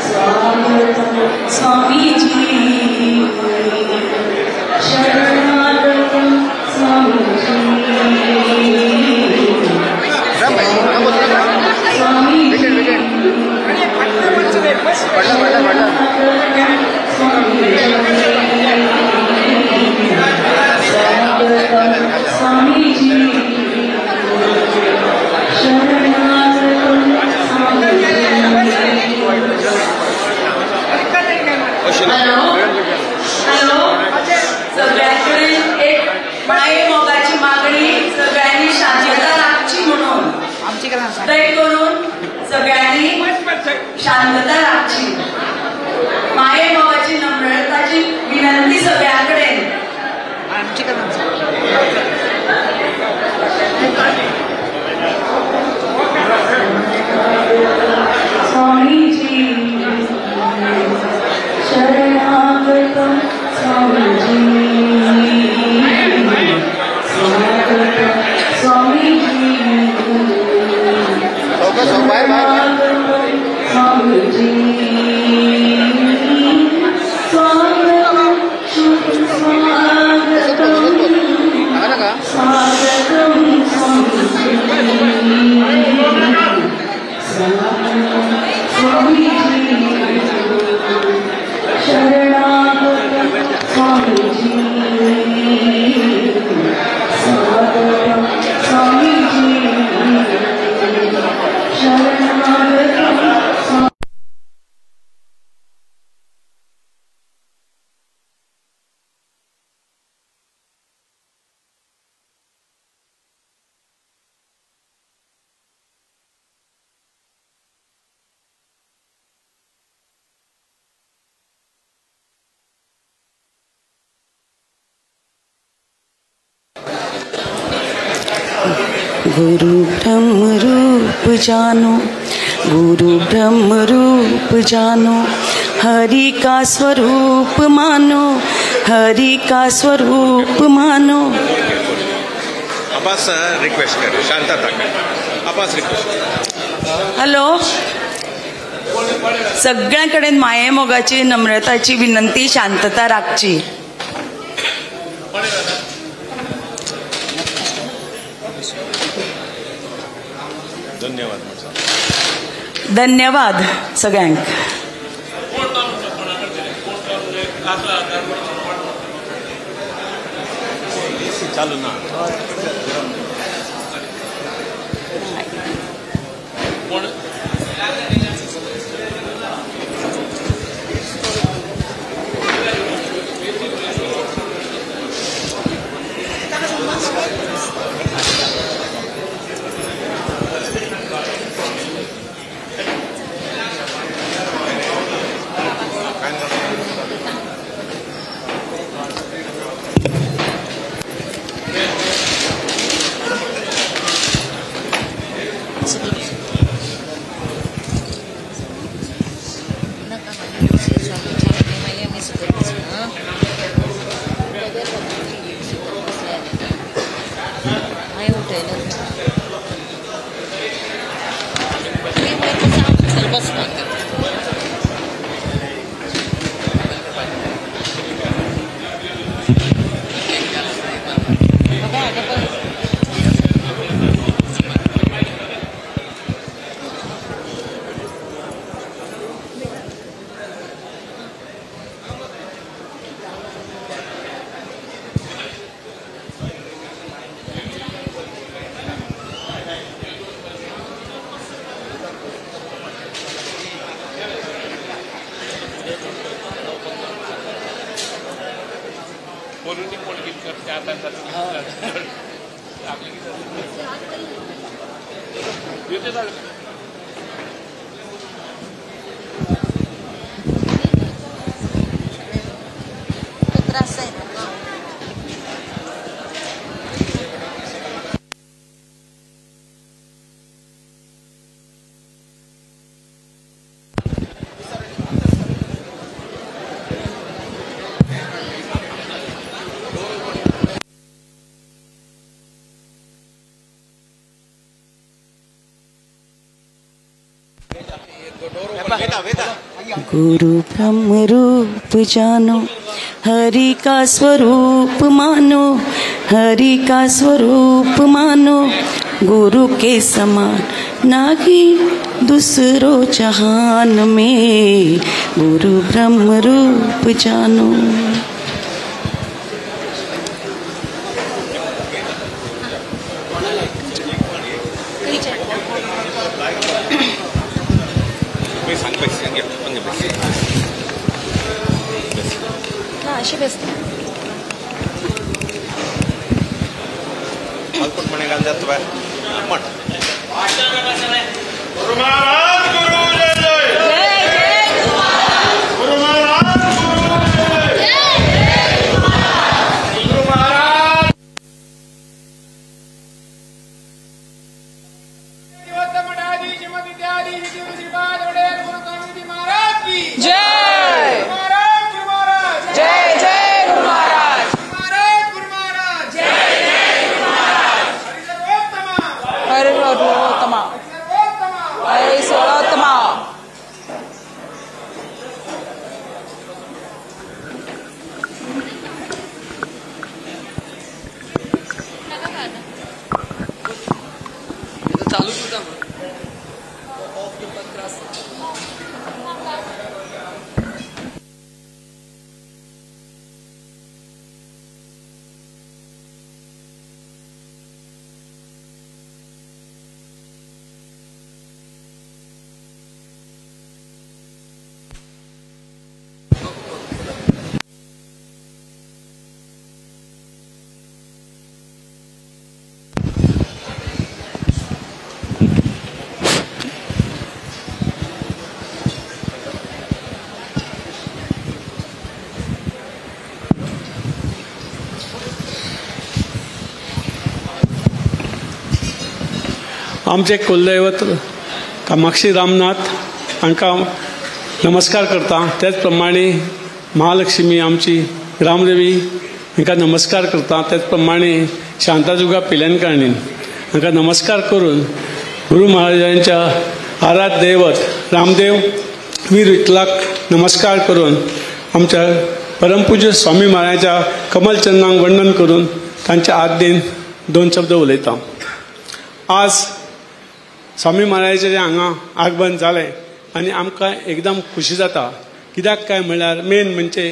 स्वागतम Swamiji शरणागतम Swamiji Swamiji शरणागतम Swamiji. Hello hello, सगळ्यांकडेन एक माये मोगाची मागणी, सगळ्यांनी शांतता राखची म्हणून दय करून सगळ्यांनी शांतता राखची। माये मोगाची नम्रताची विनंती सगळ्यांकडेन। स्वामीजी शरणागतम स्वामीजी स्वागतम स्वामीजी शरणागतम स्वामीजी स्वागतम शुभ स्वागतम स्वागतम स्वामीजी स्वागतम स्वामीजी शरणागतम स्वामीजी स्वागतम स्वामीजी शरणागतम। गुरु ब्रह्म रूप जानो, गुरु ब्रह्म रूप जानो, हरि का स्वरूप मानो, हरि का स्वरूप मानो। अब्बास रिक्वेस्ट कर, शांतता कर, अब्बास रिक्वेस्ट। हॅलो, सगळ्यांकडेन माये मोगाची नम्रताची विनंती, शांतता राखची। धन्यवाद धन्यवाद सगळ्यांक। चालू ना गुरु ब्रह्म रूप जानो, हरि का स्वरूप मानो, हरि का स्वरूप मानो, गुरु के समान नाही दूसरो जहान में, गुरु ब्रह्म रूप जानो। आमचे कुलदैवत कामाक्षी रामनाथ हांकां नमस्कार करता. त्याच प्रमाणे महालक्ष्मी आमची ग्रामदेवी हांकां नमस्कार करता. त्याच प्रमाणे शांतादुर्गा पिलेनकारणीन हांकां नमस्कार करून गुरु महाराजांच्या आराध्य दैवत रामदेव वीर विठ्ठलाक नमस्कार करून आमच्या परमपूज्य स्वामी महाराजांच्या कमलचंदांक वंदन करून तांच्या आज्ञेन दोन शब्द उलयता. आज स्वामी महाराजाचें हांगा आगमन जालें आनी आमकां एकदम खुशी जाता. कित्याक काय म्हणल्यार मेन म्हणजे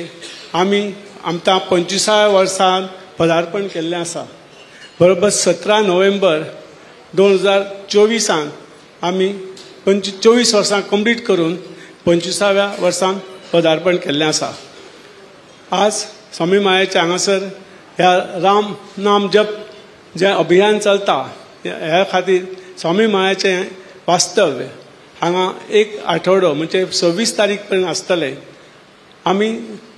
आमी आमकां 25व्या वर्सान पदार्पण केल्लें आसा. बरोबर 17 नोव्हेंबर 2024 आमी 24 वर्सां कंप्लीट करून 25व्या वर्सान पदार्पण केल्लें आसा. आज स्वामी महाराजाचें हांगासर ह्या राम नाम जप जें अभियान चलता ह्या खातीर स्वामी महाराजाचें वास्तव्य हांगा एक आठवडो म्हणजे 26 तारीख पर्यंत आसतलें. आमी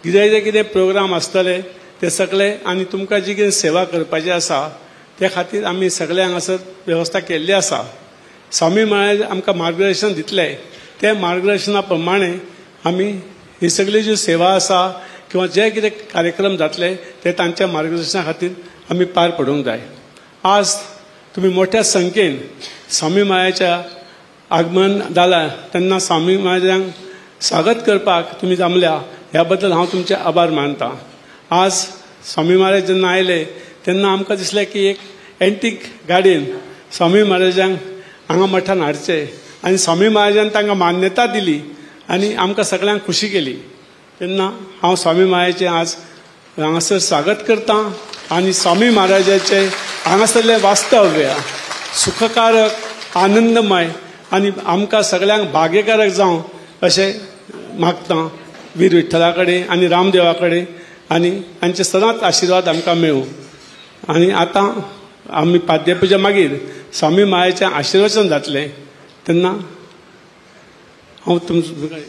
कितें जे कितें प्रोग्राम आसतले ते सगळे आनी तुमकां जी कितें सेवा करपाची आसा त्या खातीर आमी सगळे हांगासर वेवस्था केल्ली आसा. स्वामी महाराज आमकां मार्गदर्शन दितले ते मार्गदर्शना प्रमाणे आमी ही सगळी जी सेवा आसा किंवा जे कितें कार्यक्रम जातले ते तांच्या मार्गदर्शना खातीर आमी पार पडूंक जाय. आज तुमी मोठ्या संख्येन स्वामी महाराजाच्या आगमन जालां तेन्ना स्वामी महाराजांक स्वागत करपाक तुमी जमल्या ह्या बद्दल हांव तुमचे आभार मानता. आज स्वामी महाराज जेन्ना आयले तेन्ना आमकां दिसलें की एक एंटीक गाडयेन स्वामी महाराजांक हांगा मठान हाडचे आनी स्वामी महाराजान तांकां मान्यता दिली आनी आमकां सगळ्यांक खुशी केली. तेन्ना हांव स्वामी महाराजाचें आज हांगासर स्वागत करता आनी स्वामी महाराजाचें हांगासरलें वास्तव्य सुखकारक आनंदमय आनी आमकां सगळ्यांक भाग्यकारक जावं अशें मागता वीर विठ्ठला कडेन आनी रामदेवा कडेन आनी तांचे सदांच आशिर्वाद आमकां मेळूं. आनी आतां आमी पाद्यपुजा मागीर स्वामी महाराजाचें आशिर्वचन जातलें तेन्ना हांव तुमकां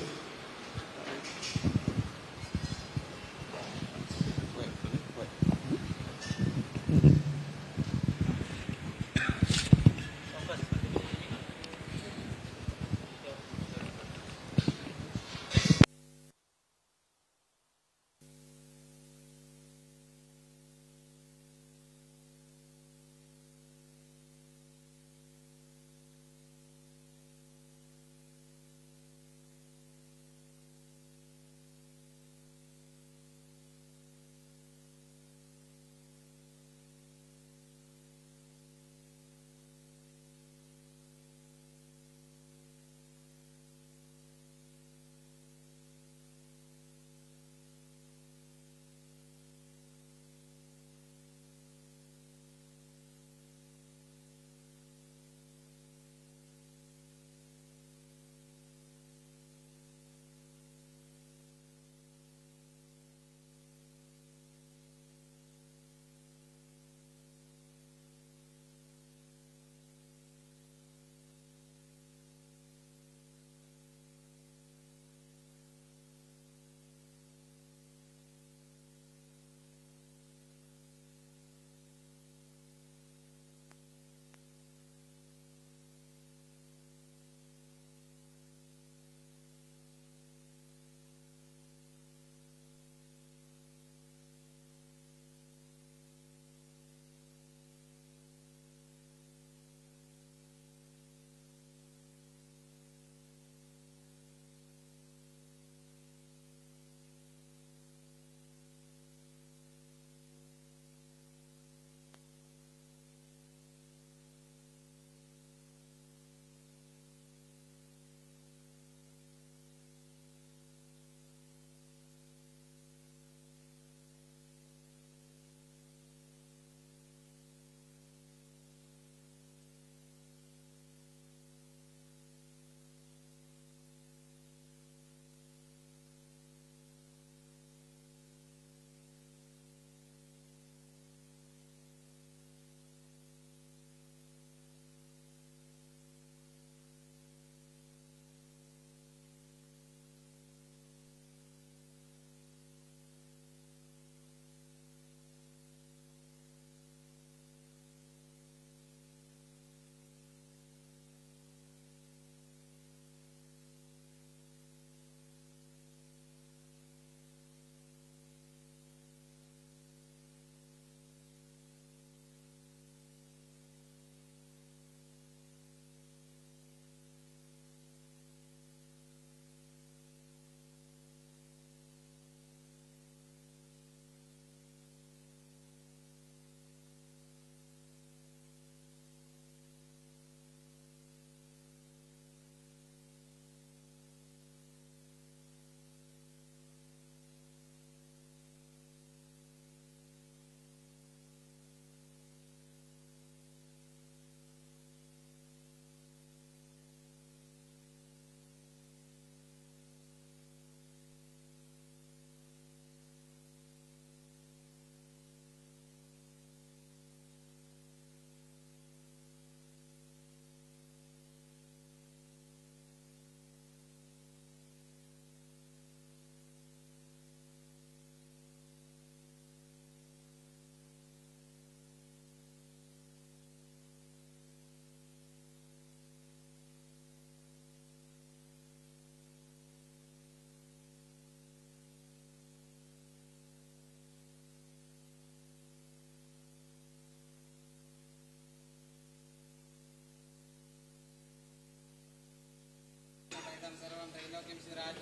त्रैलोक्यं सिद्धराज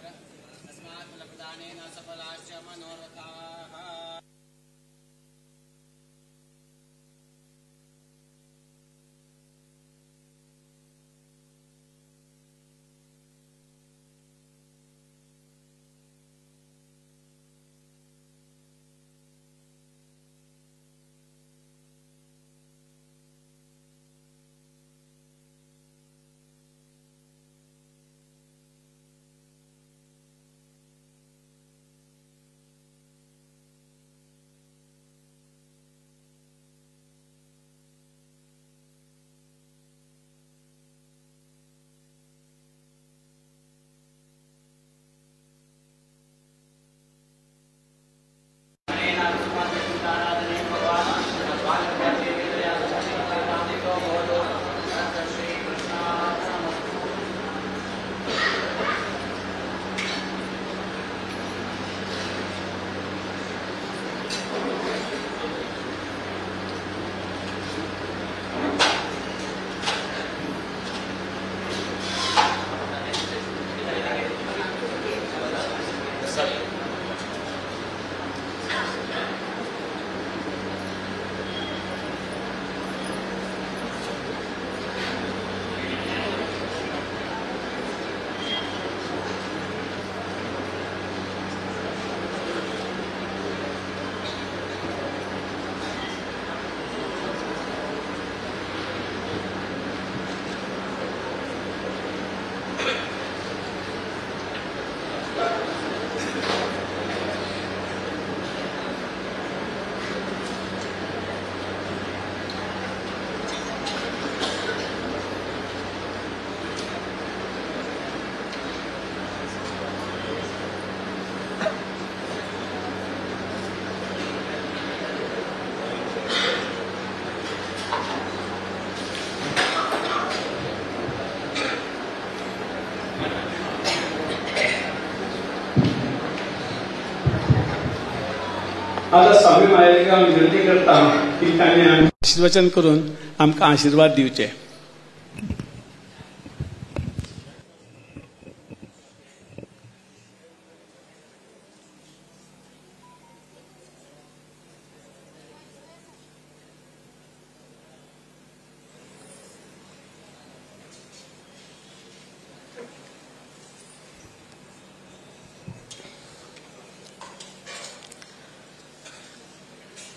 अस्मात् फलप्रदानेन सफलाश्च मनोरथाः। आता स्वामी महाराजांक हांव विनंती करता की तांणी आशीर्वचन करून आमकां आशिर्वाद दिवचे.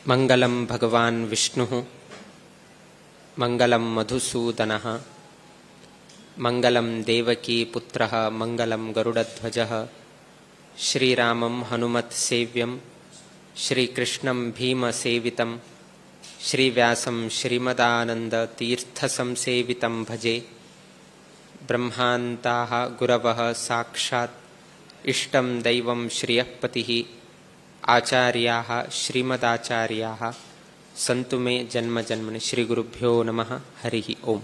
मंगलम भगवान विष्णुः, मंगलम मधुसूदनः, मंगलम देवकी पुत्रः, मंगलम गरुडध्वजः, श्रीरामं हनुमत्सेव्यं, श्रीकृष्णं भीमसेवितं, श्रीव्यासं श्रीमदानन्दतीर्थसंसेवितं भजे. ब्रह्मान्ताः गुरवः साक्षात् इष्टं दैवं श्रियःपतिः, आचार्याः श्रीमदाचार्याः सन्तु मे जन्म जन्मनि. श्री गुरुभ्यो नमः. हरिः ओम.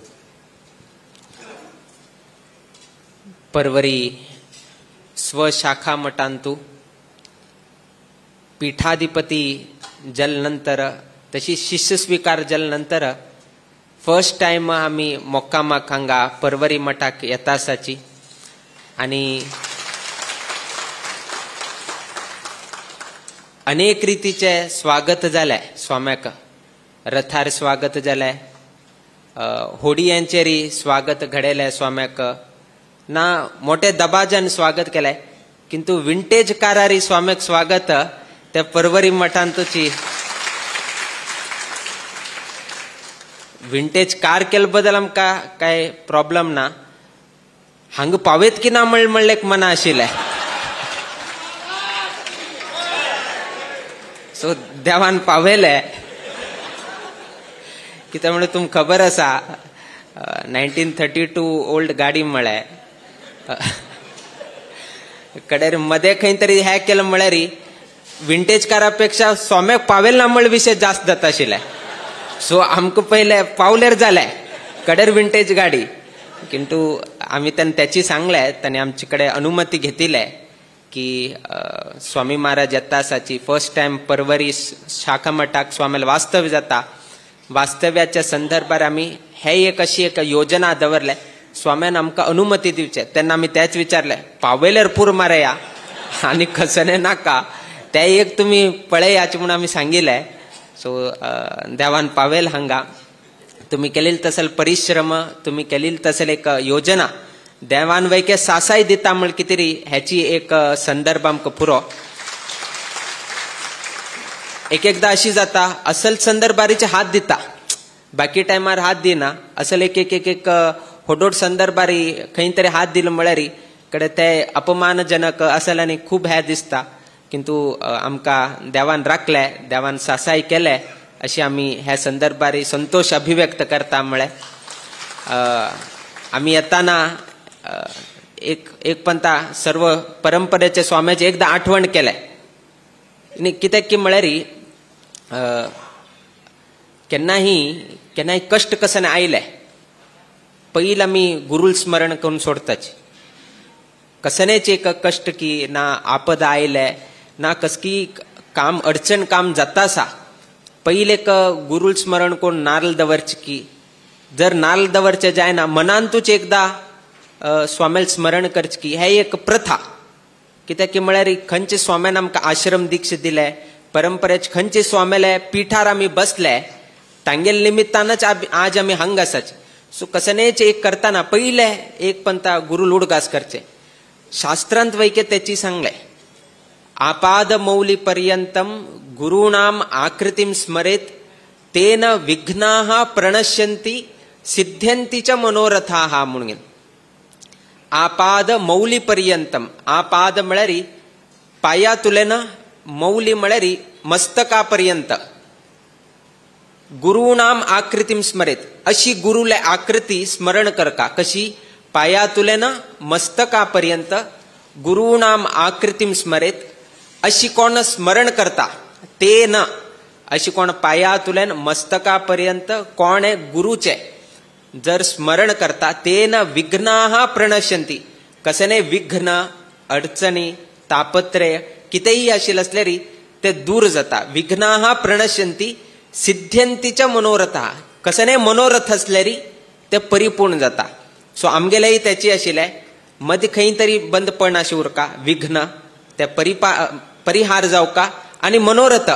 परवरी स्वशाखा मठांतु पीठाधिपती जलनंतर तशी शिष्य स्वीकार जलनंतर फर्स्ट टाइम आमी मोक्कामाक हांगा परवरी मठाक येता आसाची आनी अनेक रितीचे स्वागत जालें स्वाम्याक. रथार स्वागत जालें, होडयांचेर स्वागत घडयलें स्वाम्याक, ना मोठे दबाजान स्वागत केलें, किंतु विंटेज कारारी स्वाम्याक स्वागत ते परवरी मठांतूची. विंटेज कार केले बदल आमकां काय प्रॉब्लम ना, हांगा पावेत की ना म्हणलें एक मना आशिल्लें. सो देवान पावयलें. कित्याक म्हणल्यार तुमकां खबर आसा 1932 ओल्ड गाडी म्हळ्यार कडेर मदें खंय तरी हें केलें म्हळ्यार विंटेज कारा पेक्षा सोम्याक पावेल ना म्हळ्यार विशय जास्त जाता आशिल्लें. सो आमकां पयलें पावल्यार जालें कडेर विंटेज गाडी, किंतु आमी तांणी त्याची सांगलें, तांणी आमचे कडेन अनुमती घेतिल्लें की स्वामी महाराज येता आसाची फर्स्ट टायम परवरी शाखा मठाक स्वामील वास्तव्य जाता. वास्तव्याच्या संदर्भार आमी हे एक अशी एक योजना दवरले स्वाम्यान आमकां अनुमती दिवचे. तेन्ना आमी तेच विचारले, पावयल्यार पूर मारया आनी कसने नाका, ते एक तुमी पळयाचे म्हणून आमी सांगिल्ले. सो देवान पावेल हांगा. तुमी केलेल तसल परिश्रम, तुमी केलेल तसल एक योजना देवान वैके सासाय दिता म्हण कितें ह्याची एक संदर्भ आमकां पुरो. एक एकदा अशी जाता असल संदर्भारीचे हात दिता, बाकी टायमार हात दिना. असल एक एक एक एक होडोड संदर्भारी खंय तरी हात दिलो म्हळ्यार कडे ते अपमानजनक असल आनी खूब हें दिसता. किंतु आमकां देवान राखले, देवान सासाय केले, अशी आमी ह्या संदर्भारी संतोष अभिव्यक्त करता. म्हळ्यार आमी येताना एक एक पंता सर्व परंपरेचे स्वाम्याचे एकदां आठवण केलें. आनी कित्याक की म्हळ्यार केन्नाही केन्नाय कश्ट कसन आयले पयलीं आमी गुरूल स्मरण करून सोडताची. कसनेच एक कश्ट की ना आपदा आयले ना कसकी काम अडचण काम जाता आसा, पयलीं एक गुरूल स्मरण करून नारल दवरचे की जर नारल दवरचे जायना मनांतूच एकदां स्वाम्याल स्मरण करचे की हे एक प्रथा. कित्याक की म्हळ्यार खंयचे स्वाम्यान आमकां आश्रम दीक्षा दिले, परंपरेच खंयचे स्वाम्याले पिठार आमी बसले तांगेले निमित्तानच आज आमी हांग आसाचे. सो कसनेच एक करताना पयले एक पंता गुरूल उडगास करचे. शास्त्रांत वैके तेची सांगले, आपाद मौली पर्यंतम गुरूणाम आकृतीम स्मरेत तेन विघ्नाः प्रणश्यन्ति सिद्ध्यन्ति च मनोरथाः म्हणून. आपाद मौली पर्यंतम, आपाद म्हळ्यार पाया तुलेन, मौली म्हळ्यार मस्तका पर्यंत, गुरूणाम आकृतीम स्मरेत अशी गुरुले आकृती स्मरण करका. कशी? पाया तुलेन मस्तका पर्यंत गुरूणाम आकृतीम स्मरेत अशी कोण स्मरण करता तेन, अशी कोण पाया तुलेन मस्तका पर्यंत कोण गुरुचे जर स्मरण करता तेन विघ्नाः प्रणश्यन्ति. कसने विघ्न अडचणी तापत्रय कितेंय आशिल्लें आसल्यार ते दूर जाता. विघ्नाः प्रणश्यन्ति सिद्ध्यन्ति च मनोरथा. कसने मनोरथ आसल्यार ते परिपूर्ण जाता. सो आमगेलेय तेची आशिल्लें मदीं खंय तरी बंद पडनाशें उरका, विघ्न ते परिहार जावका आनी मनोरथ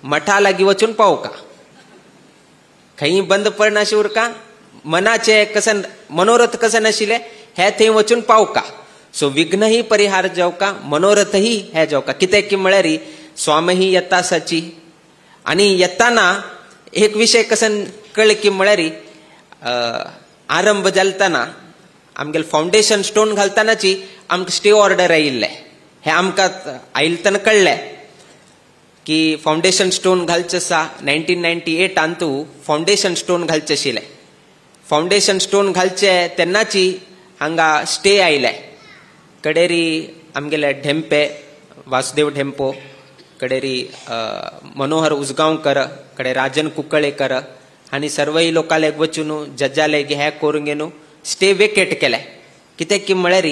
मठा लागीं वचून पावका. खंय बंद पडनाशें उरका, मनाचे कसन मनोरथ कसन आशिल्लें हे थंय वचून पावका. सो विघ्नही परिहार जावका, मनोरथही हे जावका. कित्याक की म्हळ्यार स्वामीही येता आसाची आनी येताना एक विशय कसन कळ्ळें की म्हळ्यार आरंभ जालतना आमगेले फावंडेशन स्टोन घालतानाची आमकां स्टे ऑर्डर आयिल्लें. हें आमकां आयिल्लें तेन्ना कळ्ळें की फावंडेशन स्टोन घालचें आसा. 1998 अंतू फावंडेशन स्टोन घालचें आशिल्लें. फावंडेशन स्टोन घालचे तेन्नाची हांगा स्टे आयले. कडेरी आमगेले ढेंपे वासुदेव ढेंपो, कडेरी मनोहर उजगांवकर, कडे राजन कुंकळेकर आनी सर्वय लोकांक वचून जजाले हें करून घेवन स्टे वेकेट केले. कित्याक की म्हळ्यार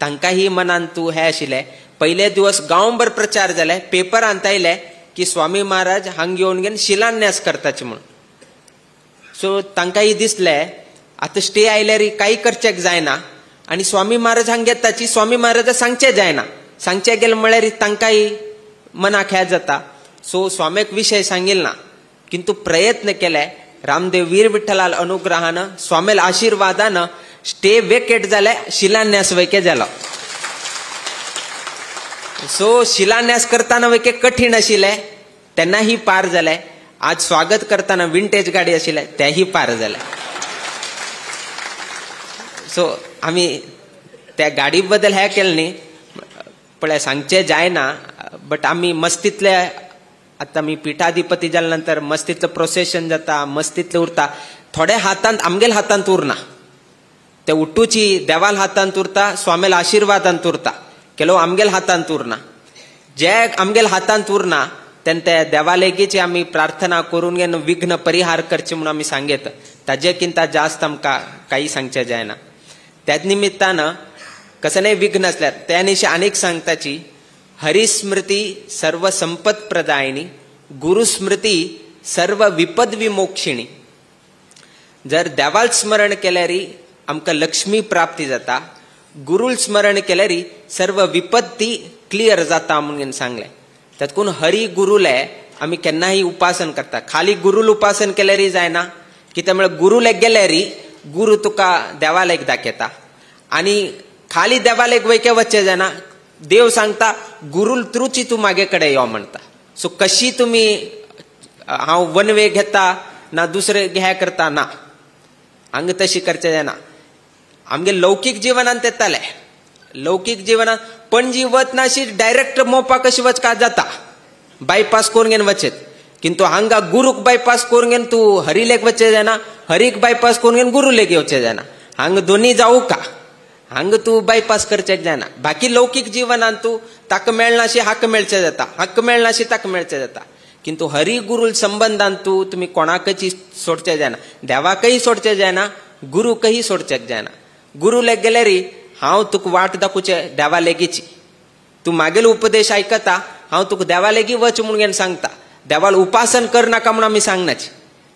तांकांय मनान तूं हें आशिल्लें. पयले दिवस गांवभर प्रचार जाले, पेपरांत आयले की स्वामी महाराज हांग येवन घेवन शिलान्यास करताचे म्हणून. सो तांकांय दिसलें आतां स्टे आयल्यार कांय करचें जायना आनी स्वामी महाराज हांग येताची स्वामी महाराजा सांगचें जायना, सांगचें गेलें म्हळ्यार तांकांय मनाक हें जाता. सो स्वाम्याक विशय सांगिल ना, किंतु प्रयत्न केले. रामदेव वीर विठ्ठलाल अनुग्रहान स्वामेल आशीर्वादान स्टे वेकेट जाले, शिलान्यास वैके जालो. सो शिलान्यास करताना वैके कठीण आशिल्लें तेन्नाही पार जालें. आज स्वागत करताना विंटेज गाडी आशिल्लें तेही पार जालें. सो आमी त्या गाडी बद्दल हें केलें न्ही, पळय सांगचें जायना, बट आमी मस्तींतले आतां आमी पिठाधिपती जाल्या नंतर मस्तींतलें प्रोसेशन जाता, मस्तींतलें उरता, थोड्या हातांत आमगेल्या हातांत उरना, ते उठूची देवाल हातांत उरता, स्वामेल आशिर्वादांत उरता, केलो आमगेल हातांत उरना. जे आमगेल हातांत उरना तेन्ना ते देवालेगीची आमी प्रार्थना करून घेवन विघ्न परिहार करचे म्हणून आमी सांगेत. ताजे किंता जास्त आमकां काही सांगचें जायना. त्याच निमित्तान कसलेंय विघ्न आसल्यार त्या निशी आनीक सांगताची, हरिस्मृती सर्व संपत प्रदायिनी, गुरुस्मृती सर्व विपद विमोक्षिणी. जर देवाल स्मरण केल्यार आमकां लक्ष्मी प्राप्ती जाता. गुरुल स्मरण केल्यार सर्व विपत्ती क्लियर जाता म्हणून सांगलें. तातूंत हरी गुरुले आमी केन्नाय उपासन करता. खाली गुरुल उपासन केल्यार जायना, कित्याक म्हळ्यार गुरुले गेल्यार गुरु तुका देवालेक दाखयता आनी खाली देवालेक वयके वचचें जायना. देव सांगता गुरुल त्रुची तूं मागे कडेन यो म्हणटा. सो कशी तुमी हांव वन वे घेता ना दुसरे हें करता ना, हांगा तशी करचें जायना. आमगे लौकीक जिवनांत येतालें, लौकीक जिवनांत पणजी वतना अशी डायरेक्ट मोपा कशी वचका जाता, बायपास करून घेवन वचत. किंतु हांगा गुरूक बायपास करून घेवन तूं हरिलेक वचचें जायना, हरीक बायपास करून घेवन गुरुलेक येवचें जायना. हांगा दोनी जावं का, हांगा तूं बायपास करचें जायना. बाकी लौकीक जिवनांत तूं ताका मेळनाशी हाका मेळचें जाता, हाका मेळनाशी ताका मेळचें जाता. किंतु हरी गुरुल संबंधान तूं तुमी कोणाकच सोडचें जायना, देवाकय सोडचें जायना, गुरुकय सोडचें जायना. गुरुलेक गेल्यार हांव तुका वाट दाखोवचें देवा लेगीची, तूं मागेलो उपदेश आयकता, हांव तुका देवा लेगी वच म्हणून सांगता. देवाल उपासन कर नाका म्हणून आमी सांगनाची,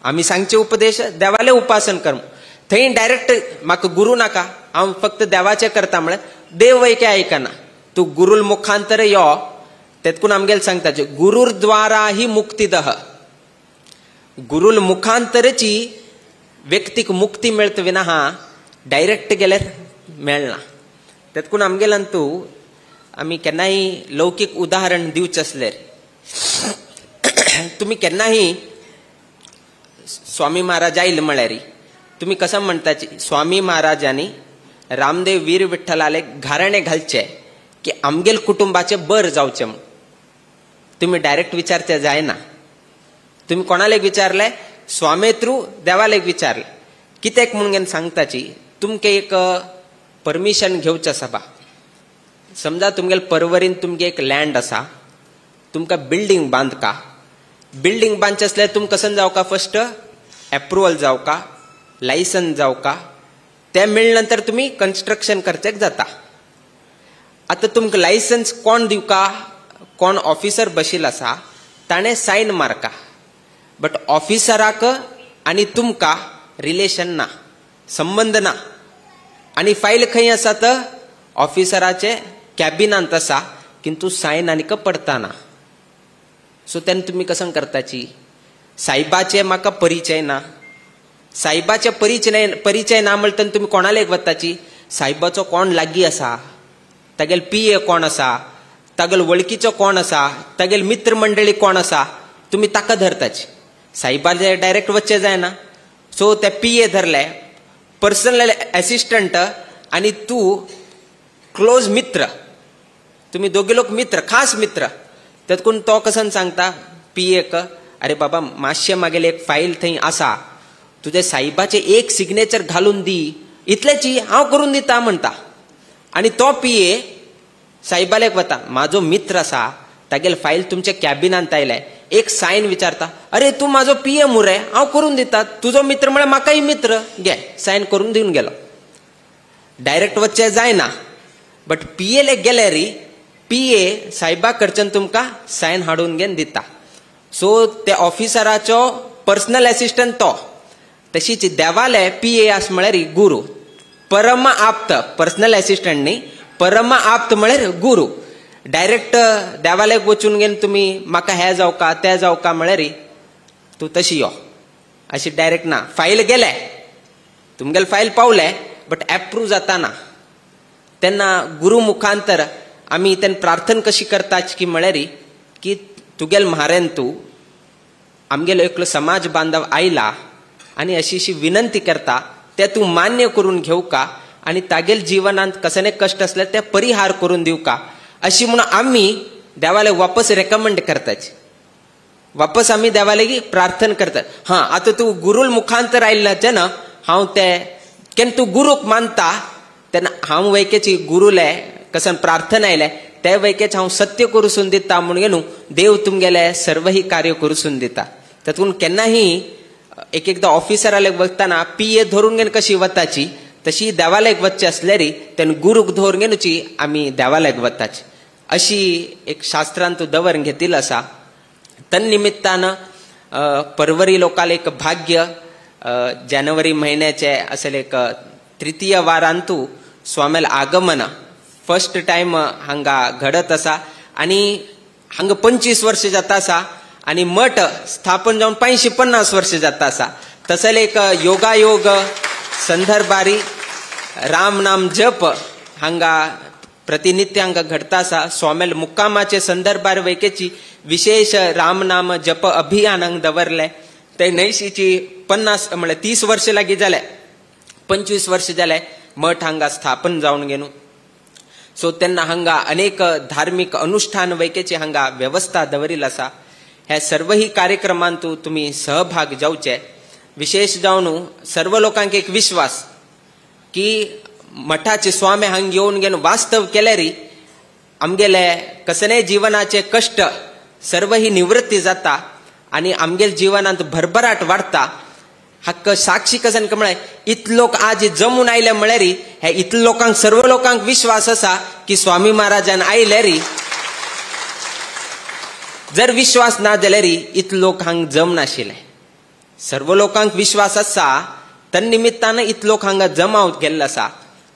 आमी सांगचे उपदेश देवाले उपासन कर. थंय डायरेक्ट म्हाका गुरु नाका, हांव फक्त देवाचें करता म्हळ्यार देव वयके आयकना. तूं गुरुल मुखांतर यो, तेतकून आमगेले सांगता गुरुर्द्वारा ही मुक्तिदह. गुरुल मुखांतरची व्यक्तीक मुक्ती मेळत विना हा डायरेक्ट गेल्यार मेळना. तेतकून आमगेल्यान तूं आमी केन्नाय लौकीक उदाहरण दिवचें आसल्यार तुमी केन्नाय स्वामी महाराज आयले म्हळ्यार तुमी कसं म्हणटाची, स्वामी महाराजांनी रामदेव वीर विठ्ठलाले घाराणे घालचे की आमगेल कुटुंबाचें बर जावचें म्हूण. तुमी डायरेक्ट विचारचें जायना. तुमी कोणालेक विचारलें, स्वामी थ्रू देवालेक विचारलें. कित्याक म्हणून सांगताची, तुमकां एक परमिशन घेवचें आसा बा. समजा तुमगेल परवरीन तुमगे एक लँड आसा, तुमकां बिल्डींग बांदका, बिल्डींग बांदचें आसल्यार तुमकां कसन जावका, फर्स्ट एप्रुवल जावका, लायसन्स जावका, तें मेळ्ळे नंतर तुमी कन्स्ट्रक्शन करचें जाता. आतां तुमकां लायसन्स कोण दिवका, कोण ऑफिसर बशील आसा ताणें सायन मारका, बट ऑफिसराक आनी तुमकां रिलेशन ना, संबंद ना. आनी फायल खंय आसा तर ऑफिसराचे कॅबिनांत आसा, किंतु सायन आनीक पडता ना. सो तेन्ना तुमी कसं करताची, सायबाचे म्हाका परिचय ना, सायबाचे परिचय ना म्हणटा तेन्ना तुमी कोणालेक वताची, सायबाचो कोण लागीं आसा, तागेल पी ए कोण आसा, तागेल वळखीचो कोण आसा, तागेल मित्रमंडळी कोण आसा, तुमी ताका धरताची. सायबाचे डायरेक्ट वचचें जायना. सो ते पी ए धरले, पर्सनल एसिस्टंट आनी तूं क्लोज मित्र, तुमी दोगी लोक मित्र, खास मित्र. तेतकून तो कसन सांगता पी एक, अरे बाबा मातशें मागेले एक फायल थंय आसा, तुजे सायबाचें एक सिग्नेचर घालून दी, इतलेची हांव करून दिता म्हणटा. आनी तो पी ए सायबालेक वता, म्हाजो मित्र आसा, तागेले फायल तुमच्या कॅबिनांत आयले, एक सायन विचारता, अरे तूं म्हाजो पी ए मुरे, हांव करून दिता, तुजो मित्र म्हळ्यार म्हाकाय मित्र, घे सायन करून दिवन गेलो. डायरेक्ट वचचें जायना, बट पी एले गेल्यार पी ए सायबा कडच्यान तुमकां सायन हाडून घेवन दिता. सो ते ऑफिसराचो पर्सनल एसिस्टंट तो. तशीच देवाले पी ए आस म्हळ्यार गुरू, परम आप्त, पर्सनल एसिस्टंट न्ही, परम आप्त म्हळ्यार गुरू. डायरेक्ट देवालेक वचून घेवन तुमी म्हाका हें जावका तें जावका म्हळ्यार तूं तशी यो अशी डायरेक्ट ना. फायल गेले, तुमगेले फायल पावले, बट एप्रूव जाता ना. तेन्ना गुरू मुखांतर आमी तेन्ना प्रार्थना कशी करता की म्हळ्यार की तुगेल म्हारेन तूं आमगेलो एकलो समाज बांधव आयला आनी अशी अशी विनंती करता, ते तूं मान्य करून घेवका आनी तागेल जिवनांत कसले कश्ट आसले ते परिहार करून दिवका, अशी म्हणून आमी देवाले वापस रेकमेंड करताची, वापस आमी देवाले प्रार्थना करतात. हां आतां तूं गुरुल मुखांतर आयिल्ल्याचें ना, हांव ते केन्ना तूं गुरूक मानता तेन्ना हांव वैकेची गुरुले कसन प्रार्थना आयले ते वैकेच हांव सत्य करूसून दिता म्हणून न्हू देव तुमगेले सर्वही कार्य करूसून दिता. तातूंत केन्नाही एक एकदां ऑफिसराले वतना पी ए धरून घेवन कशी वताची तशी देवालयक वचचे आसल्यार तेन्ना गुरूक धरून घेवची आमी देवालयक वताची, अशी एक शास्त्रांत दवर घेतिल्लो आसा. तन्निमित्तान परवरी लोकांक एक भाग्य जानेवारी म्हयन्याचे असेल एक तृतीय वारांतू स्वाम्याल आगमन फर्स्ट टायम हांगा घडत आसा आनी हांगा 25 वर्ष जाता आसा आनी मठ स्थापन जावन 550 वर्ष जाता आसा. तसले एक योगायोग संदर्भारी राम नाम जप हांगा प्रतिनित्य हांगा घडता आसा. स्वाम्याल मुक्कामाचे संदर्भार वैकेची विशेष राम नाम जप अभियान हांगा दवरले ते न्हयशीची 50 म्हळ्यार 30 वर्ष लागीं जाले, 25 वर्ष जाले मठ हांगा स्थापन जावन घेवन. सो तेन्ना हांगा अनेक धार्मिक अनुष्ठान वैकेची हांगा वेवस्था दवरिल आसा. ह्या सर्वही कार्यक्रमांतू तुमी सहभाग जावचे. विशेष जावन सर्व लोकांक एक विश्वास की मठाचे स्वामी हांग येवन घेवन वास्तव केल्यारी आमगेले कसले जीवनाचे कष्ट सर्वही निवृत्ती जाता आनी आमगेले जीवनांत भरभराट वाडता. हक्क साक्षी कसन म्हळ्यार इतले लोक आज जमून आयले म्हळ्यार हे इतले लोकांक सर्व लोकांक विश्वास आसा की स्वामी महाराजान आयल्यारी जर विश्वास ना जाल्यार इतले लोक हांग जमनाशिल्ले. सर्व लोकांक विश्वास आसा तन्निमित्तान इतले लोक हांगा जमाव गेल्लो आसा,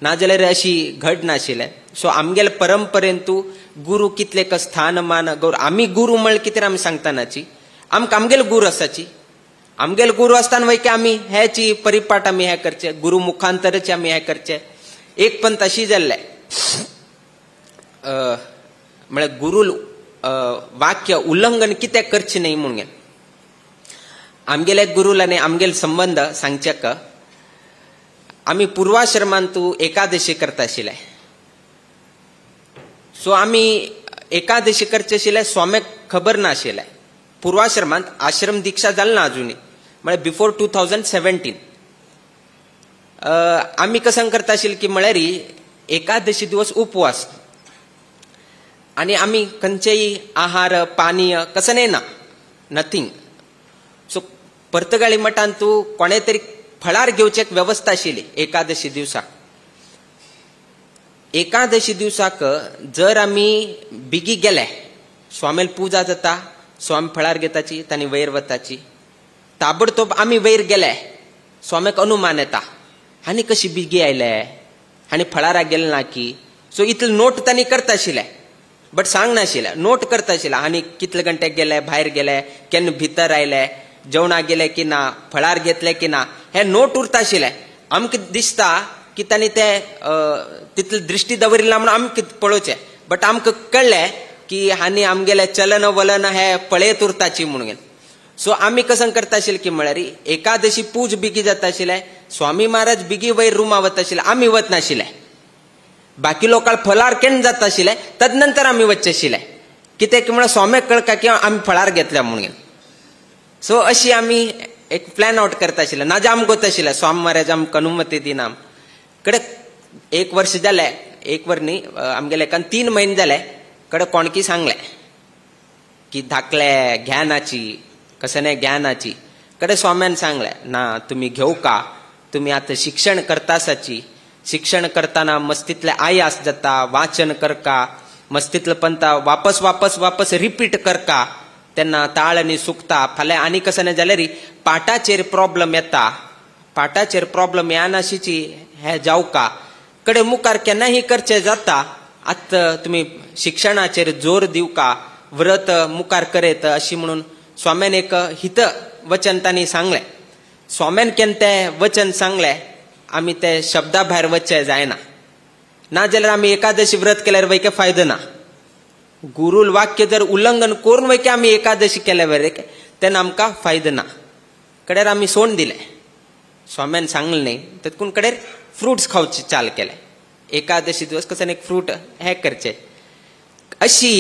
नाजाल्यार अशी घडनाशिल्लें. सो आमगेले परंपरेंतू गुरू कितले स्थानमान गौर आमी गुरू म्हळ्यार कितें आमी सांगतानाची आमकां आमगेले गुरू आसाची. आमगेले गुरू आसतना वय की आमी हेची परिपाठ आमी हे करचे, गुरू मुखांतरचे आमी हे करचे. एक पंत अशी जाल्ले म्हळ्यार गुरू वाक्य उल्लंघन कित्याक करचें न्हय म्हणून आमगेले गुरूल आनी आमगेले संबंद सांगचेक आमी पूर्वाश्रमांतू एकादशी करता आशिल्ले. सो आमी एकादशी करचे आशिल्ले, स्वाम्याक खबर नाशिल्लें. पूर्वाश्रमांत आश्रम दीक्षा जाल ना अजुनूय, म्हळ्यार बिफोर 2017 आमी कसं करता आशिल्ले की म्हळ्यार एकादशी दिवस उपवास आनी आमी खंयचेय आहार पानीय कसं ना, नथींग. सो पर्तगाळी मठांतू कोणे तरी फळार घेवची एक वेवस्था आशिल्ली एकादशी दिवसाक. एकादशी दिवसाक जर आमी बेगी गेले स्वामील पुजा जाता, स्वामी फळार घेताची तांणी वयर वताची. ताबडतोब आमी वयर गेले स्वाम्याक अनुमान येता आनी कशी बेगी आयले आनी फळारा गेले ना की. सो इतले नोट तांणी करता आशिल्ले बट सांग नाशिल्ले, नोट करता आशिल्ले आनी कितले घंटे गेले, भायर गेले, केन्ना भितर आयले, जेवणाक गेले की ना, फळार घेतले की ना, हे नोट उरता आशिल्ले. आमकां दिसता की तांणी ते तितली दृश्टी दवरिल्ली म्हणून आमकां पळोवचें, बट आमकां कळ्ळें की हांणी आमगेले चलन वलन हे पळयत उरताची म्हणून. सो आमी कसं करता आशिल्ले की म्हळ्यार एकादशी पूज बेगी जाता आशिल्ले, स्वामी महाराज बेगी वयर रुमा वता आशिल्ले, आमी वचनाशिल्ले. बाकी लोकांक फळार केन्ना जाता आशिल्ले तदनंतर आमी वचचे आशिल्ले, कित्याक म्हळ्यार स्वाम्याक कळका की आमी फळार घेतल्या म्हणून. सो अशी आमी एक प्लॅन आउट करता आशिल्ले, नाजा आमकां वता आशिल्ले स्वामी महाराज आमकां अनुमती दिना. कडे एक वर्ष जालें, एक वर न्ही आमगेले एकान 3 म्हयने जाले, कडे कोणकी सांगलें की धाकले ज्ञानाची कसं न्ही ज्ञानाची. कडे स्वाम्यान सांगलें ना तुमी घेवका, तुमी आतां शिक्षण करता आसाची, शिक्षण करतना मस्तीतले आयास जाता, वाचन करका, मस्तीतले पंता वापस वापस वापस रिपीट करका, तेन्ना ताळ आनी सुकता. फाल्यां आनी कसं न्ही जाल्यार पाटाचेर प्रॉब्लम येता, पाटाचेर प्रॉब्लम येनाशीची हे जावका. कडे मुखार केन्नाय करचें जाता, आतां तुमी शिक्षणाचेर जोर दिवका, व्रत मुखार करयत अशी म्हणून स्वाम्यान एक हित वचन तांणी सांगलें. स्वाम्यान केन्ना तें वचन सांगलें आमी ते शब्दा भायर वचचें जायना, नाजाल्यार आमी एकादशी व्रत केल्यार वय फायदो ना. गुरूल वाक्य जर उल्लंघन करून वय आमी एकादशी केल्या बरें तेन्ना आमकां फायदो ना. कडेर आमी सोड दिलें, स्वाम्यान सांगलें न्ही तेतकून कडेर फ्रुट्स खावचे चाल केले. एकादशी दिवस कसं एक फ्रूट हे करचे. अशी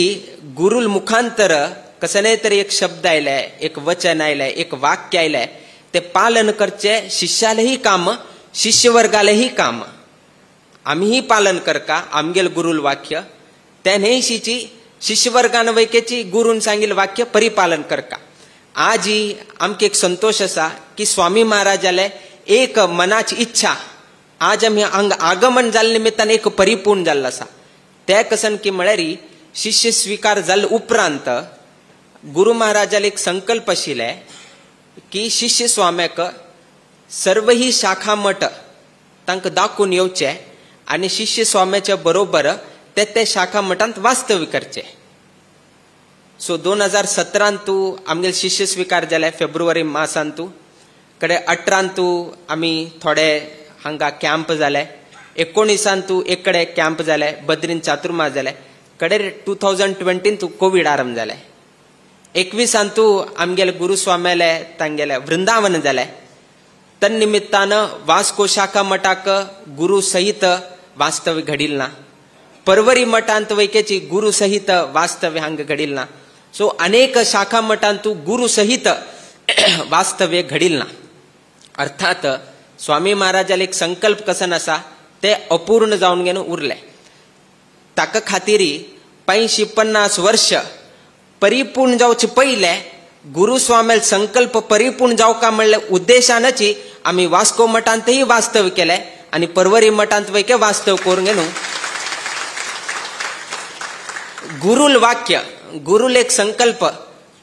गुरूल मुखांतर कसं न्ही तरी एक शब्द आयले, एक वचन आयले, एक वाक्य आयले, ते पालन करचे शिष्यालेही काम, शिष्यवर्गालेही काम. आमीही पालन करका आमगेल गुरूल वाक्य, त्या न्हयशीची शिष्यवर्गान वैकेची गुरून सांगील वाक्य परिपालन करका. आजी आमकां एक संतोष आसा की स्वामी महाराजाले एक मनाची इच्छा आज आमी हांगा आगमन जाल्ले निमित्तान एक परिपूर्ण जाल्लो आसा. ते कसन की म्हळ्यार शिष्य स्वीकार जाल्ले उपरांत गुरु महाराजाले एक संकल्प आशिल्ले की शिष्य स्वाम्याक सर्वही शाखा मठ तांकां दाखोवन येवचें आनी शिष्य स्वाम्याच्या बरोबर ते ते शाखा मठांत वास्तव्य करचें. सो 2017 आमगेले शिष्य स्विकार जाले फेब्रुवारी मासांतू. कडे 18 आमी थोडे हांगा कॅम्प जाले, 19 एक कडेन कॅम्प जाले, बद्रीन चातुर्मास जाले. कडे 2020 कोवीड आरंभ जाले. 21 आमगेले गुरुस्वाम्याले तांगेले वृंदावन जाले. तन्निमित्तान वास्को शाखा मठाक गुरु सहित वास्तव्य घडिल ना, परवरी मठांत वैकेची गुरु सहित वास्तव्य हांगा घडिल ना. सो अनेक शाखा मठांतू गुरु सहित वास्तव्य घडिल ना. अर्थात स्वामी महाराजाले एक संकल्प कसन आसा ते अपूर्ण जावन घेवन उरले. ताका खातीर 85-50 वर्ष परिपूर्ण जावचे पयले गुरुस्वामील संकल्प परिपूर्ण जावका म्हणले उद्देशानची आमी वास्को मठांतही वास्तव्य केले आनी परवरी मठांत वैके वास्तव्य करून घेवन गुरुल वाक्य, गुरुल एक संकल्प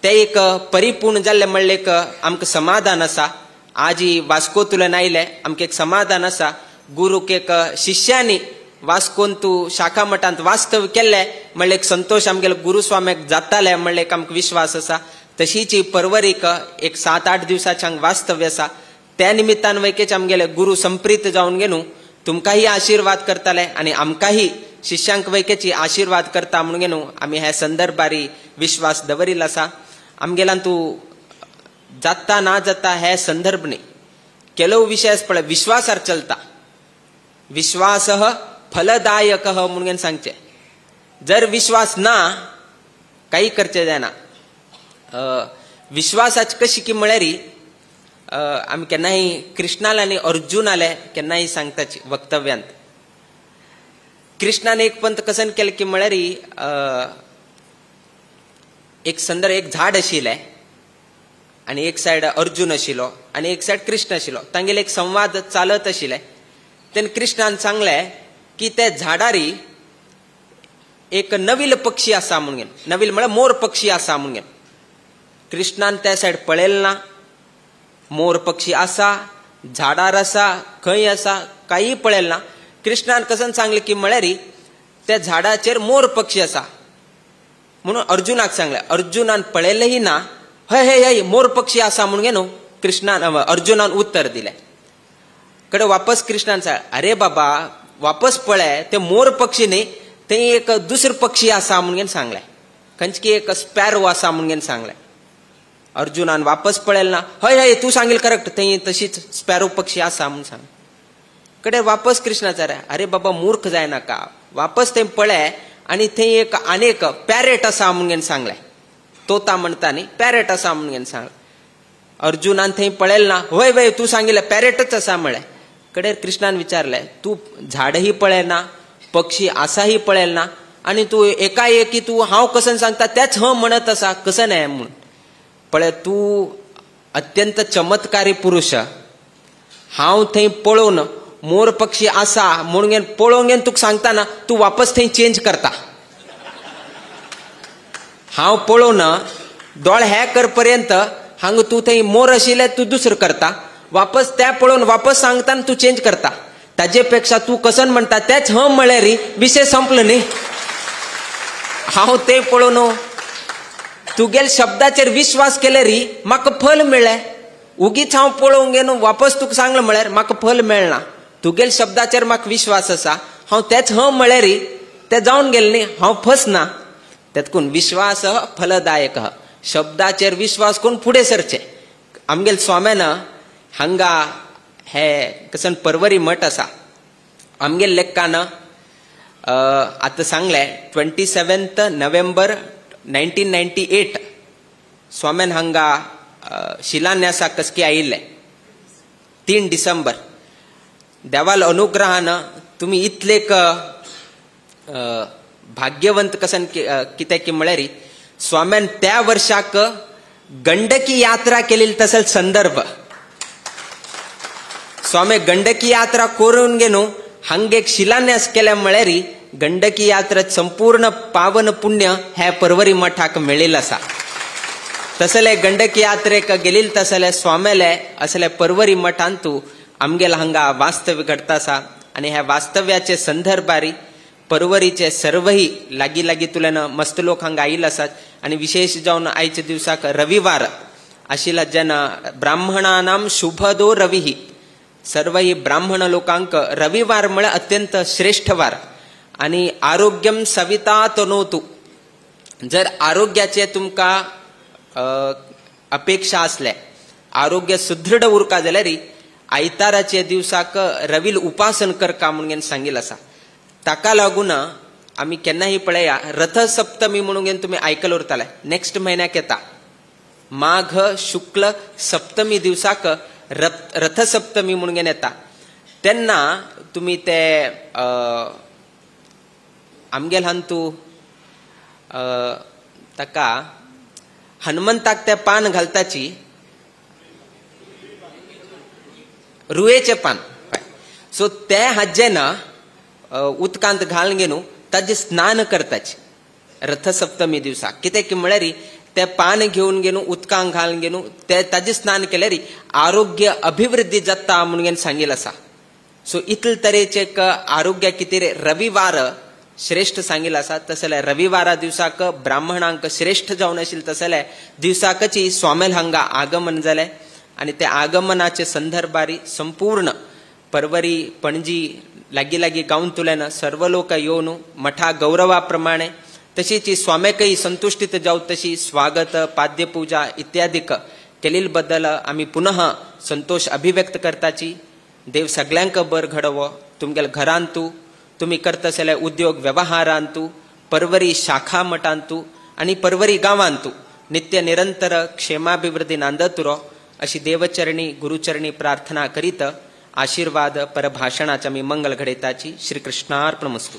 ते एक परिपूर्ण जाल्ले म्हणले एक आमकां समाधान आसा. आजी वास्कोतुल्यान आयले आमकां एक समाधान आसा. गुरूक एक शिष्यांनी वास्कोन तूं शाखा मठांत वास्तव्य केल्लें म्हणले एक संतोश आमगेले गुरुस्वाम्याक जाताले म्हणले एक आमकां विश्वास आसा. तशीच परवरीक एक 7-8 दिवसाचें हांगा वास्तव्य आसा. त्या निमित्तान वैकेच आमगेले गुरु संप्रीत जावन घेवन तुमकांय आशिर्वाद करताले आनी आमकांय शिष्यांक वैकेची आशिर्वाद करता म्हणून घेवन आमी ह्या संदर्भारी विश्वास दवरिल्लो आसा. आमगेल्यान तूं जाता ना जाता हे संदर्भ न्ही, ಕೆಲವು विशय पळय विश्वासार चलता. विश्वास फलदायक म्हणून सांगचे. जर विश्वास ना काही करचे जायना. विश्वासाची कशी की म्हळ्यार आमी केन्नाय कृष्णाले आनी अर्जुनाले केन्नाय सांगताची वक्तव्यांत. कृष्णान एक पंत कसन केलें की म्हळ्यार एक संदर्भ, एक झाड आशिल्लें आनी एक सायड अर्जुन आशिल्लो आनी एक सायड कृष्ण आशिल्लो. तांगेले एक संवाद चालत आशिल्ले. तेन्ना कृष्णान सांगलें की त्या झाडारी एक नवील पक्षी आसा म्हणून, नवील म्हळ्यार मोर पक्षी आसा म्हणून. कृष्णान त्या सायड पळयलें ना, मोर पक्षी आसा, झाडार आसा, खंय आसा कांय पळयलें ना. कृष्णान कसन सांगलें की म्हळ्यार त्या झाडाचेर मोर पक्षी आसा म्हणून अर्जुनाक सांगलें. अर्जुनान पळयलेंय ना, हय हय हय मोर पक्षी आसा म्हणून न्हू कृष्णान अर्जुनान उत्तर दिलें. कडे वापस कृष्णान सांगलें, अरे बाबा वापस पळय, ते मोर पक्षी न्ही, थंय एक दुसरो पक्षी आसा म्हणून सांगलें. खंयची की एक स्पॅरो आसा म्हणून सांगलें. अर्जुनान वापस पळयलें ना, हय हय तूं सांगील करेक्ट, थंय तशीच स्पॅरो पक्षी आसा म्हणून सांग. कडे वापस कृष्णाचार्य, अरे बाबा मूर्ख जायनाका, वापस थंय पळय आनी थंय एक आनी एक पॅरेट आसा म्हणून सांगलें. तोता म्हणटा न्ही, पॅरेट आसा म्हणून सांगलें. अर्जुनान थंय पळयलें ना, हय वय तूं सांगिल्लें पॅरेटच आसा म्हळें. कडे कृष्णान विचारलें, तूं झाडही पळयना, पक्षी आसाही पळयलें ना आनी तूं एकाएकी तूं हांव कसन सांगता त्याच ह म्हणत आसा, कसन हें म्हणून. पळय तूं अत्यंत चमत्कारी पुरुश, हांव थंय पळोवन मोर पक्षी आसा म्हणून पळोवंक घेवन तुका सांगता ना, तूं वापस थंय चेंज करता. हांव पळोवन दोळ हे कर पर्यंत हांगा तूं थंय मोर आशिल्ले तूं दुसरो करता, वापस त्या पळोवन वापस सांगता तूं चेंज करता. ताजे पेक्षा तूं कसन म्हणटा तेच ह म्हळ्यार विशय संपलो न्ही. हांव तें पळोवन तुगेल शब्दाचेर विश्वास केल्यार म्हाका फल मेळ्ळें. उगीच हांव पळोवंक घेवन वापस तुका सांगलें म्हळ्यार म्हाका फल मेळना. तुगेल शब्दाचेर म्हाका विश्वास आसा, हांव तेच ह म्हळ्यार तें जावन गेलें न्ही, हांव फसना. तेतकून विश्वास फलदायक, शब्दाचेर विश्वास करून फुडें सरचें. आमगेल स्वाम्यान हांगा हे कसन परवरी मठ आसा, आमगेल लेक्कान आतां सांगलें 27 नोव्हेंबर 1998 स्वाम्यान हांगा शिलान्यासाक कसकी आयिल्ले 3 डिसेंबर. देवाल अनुग्रहान तुमी इतलेक भाग्यवंत कसन कितें की म्हळ्यार स्वाम्यान त्या वर्षाक गंडकी यात्रा केलेली तसल संदर्भ. स्वामी गंडकी यात्रा करून घेवन हांगा एक शिलान्यास केल्या म्हळ्यार गंडकी यात्रा संपूर्ण पावन पुण्य ह्या परवरी मठाक मेळिल्लें आसा. तसले गंडकी यात्रेक गेलील तसले स्वाम्याले असले परवरी मठांतू आमगेल हांगा वास्तव्य घडता आसा आनी ह्या वास्तव्याचे संदर्भारी परवरीचे सर्वही लागीं लागीं तुल्यान मस्त लोक हांगा आयिल्ले आसात आनी विशेष जावन आयच्या दिवसाक रविवार आशिल्ला जेन्ना ब्राह्मणानां शुभदो रविः सर्वही ब्राह्मण लोकांक रविवार म्हळ्यार अत्यंत श्रेष्ठ वार आनी आरोग्यम सविता तनोतु जर आरोग्याचे तुमकां अपेक्षा आसले आरोग्य सुदृढ उरका जाल्यार आयताराचे दिवसाक रवील उपासन करका म्हणून सांगिल्लें आसा. ताका लागून आमी केन्नाय पळया रथसप्तमी म्हणून तुमी आयकल उरताले नेक्स्ट म्हयन्याक येता माघ शुक्ल सप्तमी दिवसाक रथसप्तमी म्हणून येता तेन्ना तुमी ते आमगेल हांतू ताका हनुमंताक ते पान घालताची रुयेचें पान सो ते हाजें ना उदकांत घालून घेवन ताजें स्नान करताची रथसप्तमी दिवसाक कित्याक म्हळ्यार ते पान घेवन घेवन उदकांत घालून घेवन ते ताजें स्नान केल्यार आरोग्य अभिवृद्धी जाता म्हणून सांगिल्लें आसा. सो इतले तरेचे एक आरोग्या खातीर रविवार श्रेष्ठ सांगिल्लें आसा. तशें जाल्यार रविवारा दिवसाक ब्राह्मणांक श्रेष्ठ जावन आशिल्लें तशें जाल्यार दिवसाकच स्वामेल हांगा आगमन जालें आनी त्या आगमनाचे संदर्भारी संपूर्ण परवरी पणजी लागीं लागीं गांवांतल्यान सर्व लोक येवन मठा गौरवा प्रमाणे तशीच स्वाम्याकय संतुष्टीत जावं तशी स्वागत पाद्यपूजा इत्यादीक केल्ले बद्दल आमी पुनः संतोष अभिव्यक्त करताची. देव सगळ्यांक बर घडोवो तुमगेल्या घरांतू तुमी करता जाल्यार उद्योग व्यवहारांतू परवरी शाखा मठांतू आनी परवरी गांवांतू नित्य निरंतर क्षेमाभिवृद्धी नांदत उरो अशी देवचरणी गुरुचरणी प्रार्थना करीत आशीर्वाद परभाषणाच्या मी मंगल घडयताची. श्रीकृष्णार्पणमस्तु.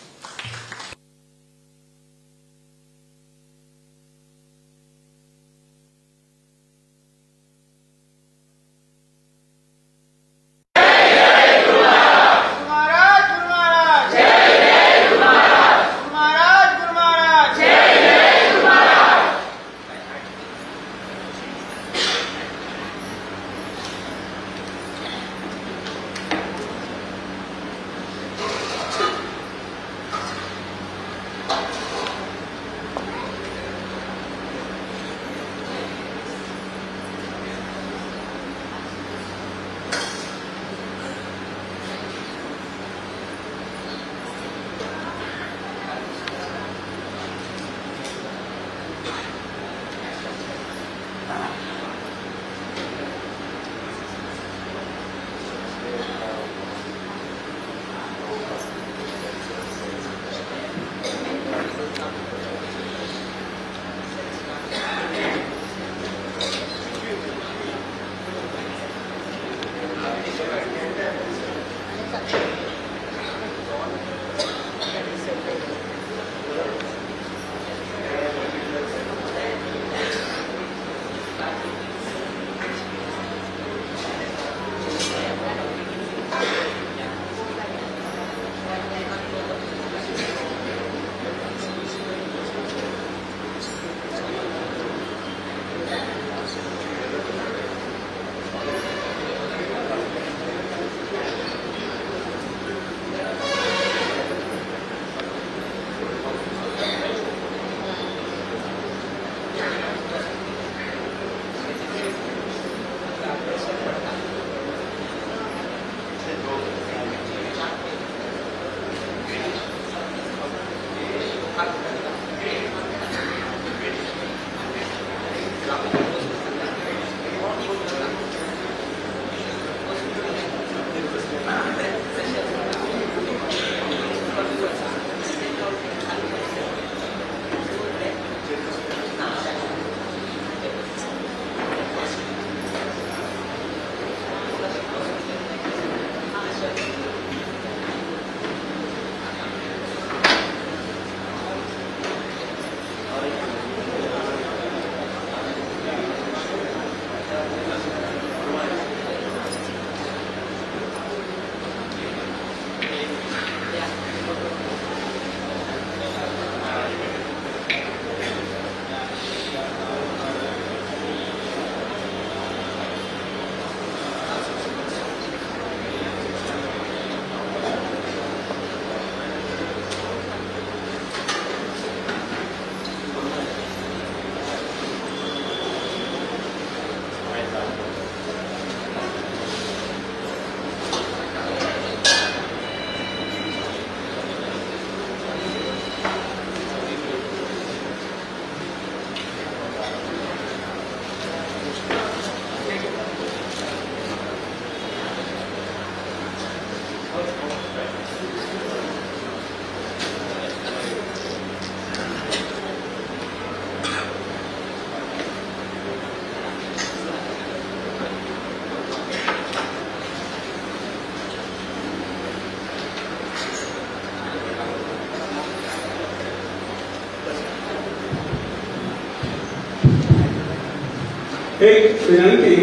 एक विनंती,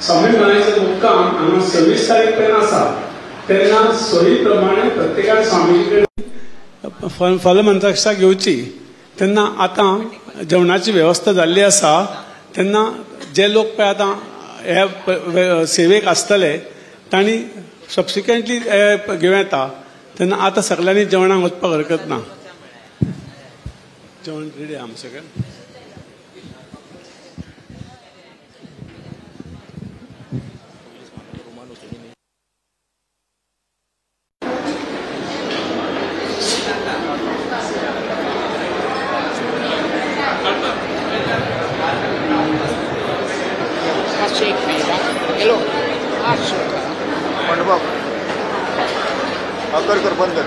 स्वामी महाराजांचो मुक्काम हांगा 26 तारीख पर्यंत आसा, तेन्ना सोयी प्रमाणे प्रत्येकान स्वामीजी कडेन फलमंत्राक्षा घेवची. तेन्ना आतां जेवणाची वेवस्था जाल्ली आसा, तेन्ना जे लोक पळय आतां हे सेवेक आसतले तांणी सबसिक्वंटली घेवं येता. तेन्ना आतां सगळ्यांनी जेवणाक वचपाक हरकत ना. जेवण रेडी आहा आमचे कडेन. कर कर बंद कर.